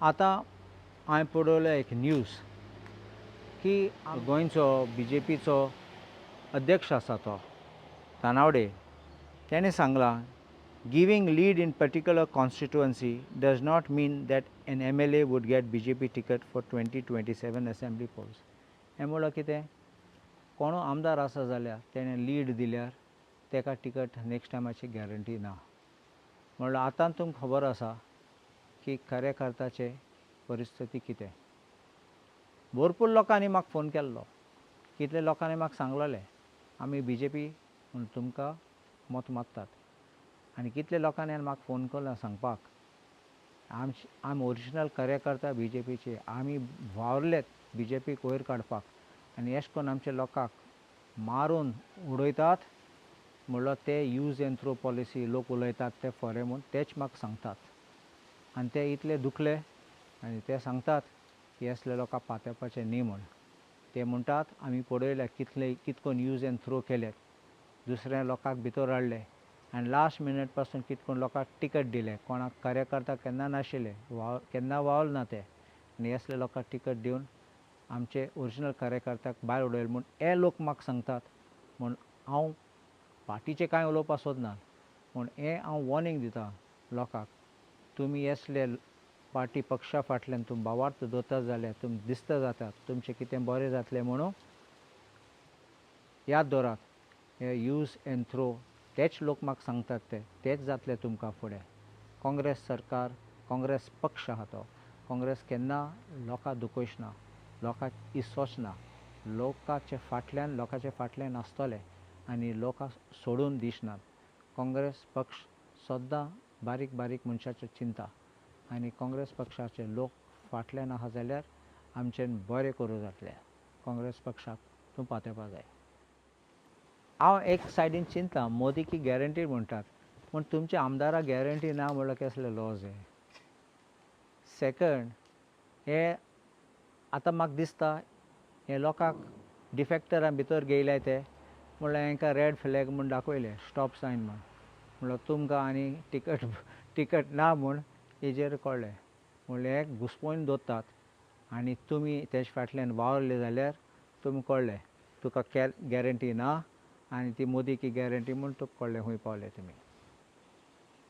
आतां हांवें पळयलो एक न्यूज की गोंयचो बीजेपीचो अध्यक्ष आसा तो तानावडे, तेणें सांगलां, "Giving lead in particular constituency does not mean that an MLA would get BJP ticket for 2027 assembly polls." हें म्हणल्यार कितें? कोणू आमदार आसा जाल्यार तेणें लीड दिल्यार तेका टिकट नेक्स्ट टायमाची गॅरंटी ना. म्हणल्यार आतां तुमकां खबर आसा की कार्यकर्त्याचे परिस्थिती कितें. भरपूर लोकांनी म्हाका फोन केल्लो, कितले लोकांनी म्हाका सांगलेलें, आमी बीजेपी म्हूण तुमकां मत मारतात. आनी कितले लोकांनी म्हाका फोन केलो सांगपाक, आमचे आमी ओरिजिनल कार्यकर्ता बीजेपीचे, आमी वावरलेत बीजेपीक वयर काडपाक आनी एश कोन्न आमच्या लोकांक मारून उडयतात. म्हणल्यार ते यूज एंड थ्रो पॉलिसी लोक उलयतात ते खरें म्हूण तेच म्हाका सांगतात. आनी ते इतले दुखले आनी ते सांगतात की असले लोकांक पातेवपाचें न्ही म्हूण. ते म्हणटात, आमी पळयल्या कितले कितकोन यूज एंड थ्रो केल्यात, दुसऱ्या लोकांक भितर हाडले आनी लास्ट मिनट पासून कितकोन लोकांक टिकट दिले. कोणाक कार्यकर्ता केन्ना नाशिल्ले, वाव केन्ना वावरले ना ते, आनी असले लोकांक टिकट दिवन आमचे ओरिजिनल कार्यकर्त्याक भायर उडयले म्हूण हे लोक म्हाका सांगतात. म्हूण हांव पार्टीचें कांय उलोवपाक सोदना, पूण हें हांव वॉर्निंग दिता लोकांक, तुमी असले पार्टी पक्षा फाटल्यान तुमी भावार्थ दवरता जाल्यार तुमी दिसता जातात तुमचें कितें बरें जातलें म्हणून. याद दवरात, हे यूज एंड थ्रो तेच लोक म्हाका सांगतात ते तेच जातले तुमकां फुडें. काँग्रेस सरकार, काँग्रेस पक्ष आहा तो काँग्रेस केन्ना लोकांक दुखयच ना, लोकांक इसोच ना. लोकांचे फाटल्यान, लोकांचे फाटल्यान आसतले आनी लोकांक सोडून दिसनात. काँग्रेस पक्ष सद्दां बारीक बारीक मनशाचें चिंता आनी काँग्रेस पक्षाचे लोक फाटल्यान आहा जाल्यार आमचें बरें करूं जातलें. काँग्रेस पक्षाक तूं पातेवपा जाय. हांव एक सायडीन चिंता, मोदी की गॅरंटी म्हणटात, पूण तुमच्या आमदाराक गॅरंटी ना म्हणल्यार कसले लॉज हे? सेकंड, हे आतां म्हाका दिसता हे लोकांक डिफेक्टरां भितर घेयल्या ते म्हणल्यार हांकां रेड फ्लॅग म्हूण दाखयले, स्टॉप सायन म्हूण. म्हणल्यार तुमकां आनी टिकट टिकट ना म्हूण हेजेर कळ्ळें. म्हणल्यार हे घुसपोवन दवरतात आनी तुमी तेजे फाटल्यान वावरले जाल्यार तुमकां कळ्ळें तुका गॅरंटी ना आनी ती मोदी की गॅरंटी म्हूण तुका कळ्ळें खंय पावले तुमी.